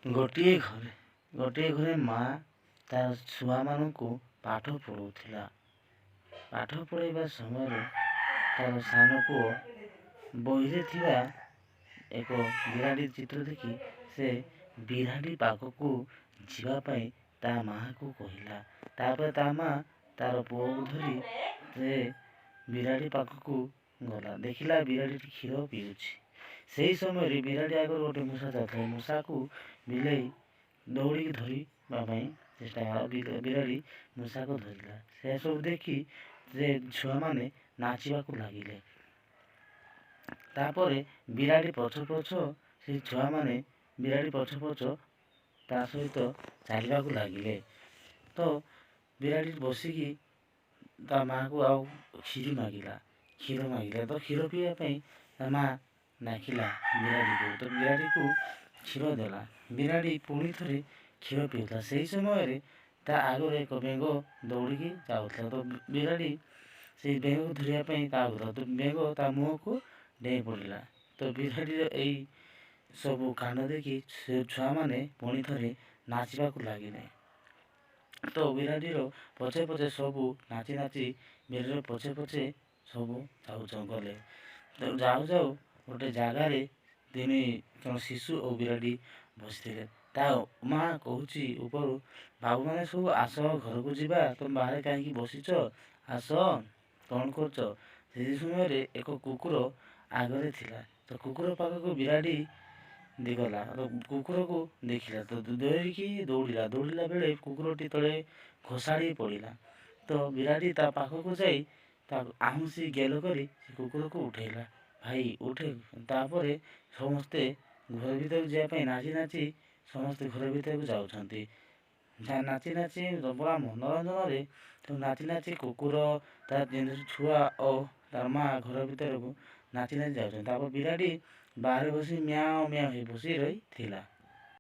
ଗୋଟିଏ ଘରେ ଗୋଟିଏ ଘରେ ମା' ତା ଛୁଆମାନଙ୍କୁ ପାଠ ପଢ଼ାଉଥିଲା। ପାଠ ପଢ଼ାଇବା ସମୟରେ ତା'ର ସାନ ପୁଅ ବହିରେ ଥିବା ଏକ ବିରାଡ଼ି ଚିତ୍ର ଦେଖି ସେ ବିରାଡ଼ି ପାଖକୁ ଯିବା ପାଇଁ ତା ମା'କୁ କହିଲା। ତା'ପରେ ତା ମା' ତା'ର ପୁଅକୁ ଧରି ସେ ବିରାଡ଼ି ପାଖକୁ ଗଲା। ଦେଖିଲା ବିରାଡ଼ିଟି କ୍ଷୀର ପିଉଛି। ସେହି ସମୟରେ ବିରାଡ଼ି ଆଗରୁ ଗୋଟେ ମୂଷା ଯାଉଥିଲା। ମୂଷାକୁ ବିଲେଇ ଦୌଡ଼ିକି ଧରିବା ପାଇଁ ଚେଷ୍ଟା କଲା। ବିରାଡ଼ି ମୂଷାକୁ ଧରିଲା। ସେସବୁ ଦେଖି ସେ ଛୁଆମାନେ ନାଚିବାକୁ ଲାଗିଲେ। ତା'ପରେ ବିରାଡ଼ି ପଛ ପଛ ସେ ଛୁଆମାନେ ବିରାଡ଼ି ପଛ ପଛ ତା ସହିତ ଚାଲିବାକୁ ଲାଗିଲେ। ତ ବିରାଡ଼ି ବସିକି ତା ମା'କୁ ଆଉ କ୍ଷୀରି ମାଗିଲା, କ୍ଷୀର ମାଗିଲା। ତ କ୍ଷୀର ପିଇବା ପାଇଁ ତା ମା' ଡାକିଲା ବିରାଡ଼ିକୁ। ତ ବିରାଡ଼ିକୁ କ୍ଷୀର ଦେଲା। ବିରାଡ଼ି ପୁଣି ଥରେ କ୍ଷୀର ପିଉଥିଲା। ସେହି ସମୟରେ ତା ଆଗରେ ଏକ ବେଙ୍ଗ ଦୌଡ଼ିକି ଯାଉଥିଲା। ତ ବିରାଡ଼ି ସେଇ ବେଙ୍ଗକୁ ଧରିବା ପାଇଁ ତା ଆଗକୁ, ତ ବେଙ୍ଗ ତା ମୁହଁକୁ ଡେଇଁ ପଡ଼ିଲା। ତ ବିରାଡ଼ିର ଏଇ ସବୁ କାଣ୍ଡ ଦେଖି ସେ ଛୁଆମାନେ ପୁଣି ଥରେ ନାଚିବାକୁ ଲାଗିଲେ। ତ ବିରାଡ଼ିର ପଛେ ପଛେ ସବୁ ନାଚି ନାଚି ବିରାଡ଼ିର ପଛେ ପଛେ ସବୁ ଯାଉ ଗଲେ। ଯାଉ ଯାଉ ଗୋଟେ ଜାଗାରେ ତିନି ଜଣ ଶିଶୁ ଓ ବିରାଡ଼ି ବସିଥିଲେ। ତା ମା କହୁଛି ଉପରୁ, ବାବୁମାନେ ସବୁ ଆସ, ଘରକୁ ଯିବା, ତୁମେ ବାହାରେ କାହିଁକି ବସିଛ? ଆସ, କ'ଣ କରୁଛ? ସେହି ସମୟରେ ଏକ କୁକୁର ଆଗରେ ଥିଲା। ତ କୁକୁର ପାଖକୁ ବିରାଡ଼ି ଗଲା। ତ କୁକୁରକୁ ଦେଖିଲା ତ ଧରିକି ଦୌଡ଼ିଲା। ଦୌଡ଼ିଲା ବେଳେ କୁକୁରଟି ତଳେ ଘୋଷାଡ଼ି ପଡ଼ିଲା। ତ ବିରାଡ଼ି ତା ପାଖକୁ ଯାଇ ତାକୁ ଆଉଁସି ଗେଲ କରି ସେ କୁକୁରକୁ ଉଠେଇଲା, ଭାଇ ଉଠେ। ତାପରେ ସମସ୍ତେ ଘର ଭିତରକୁ ଯିବା ପାଇଁ ନାଚି ନାଚି ସମସ୍ତେ ଘର ଭିତରକୁ ଯାଉଛନ୍ତି। ନାଚି ନାଚି ପୁରା ମନୋରଞ୍ଜନରେ ନାଚି ନାଚି କୁକୁର, ତା ଛୁଆ ଓ ତା ମା ଘର ଭିତରକୁ ନାଚି ନାଚି ଯାଉଛନ୍ତି। ତାପରେ ବିରାଡ଼ି ବାହାରେ ବସି ମିଆଁଉ ମିଆଁଉ ହେଇ ବସି ରହିଥିଲା।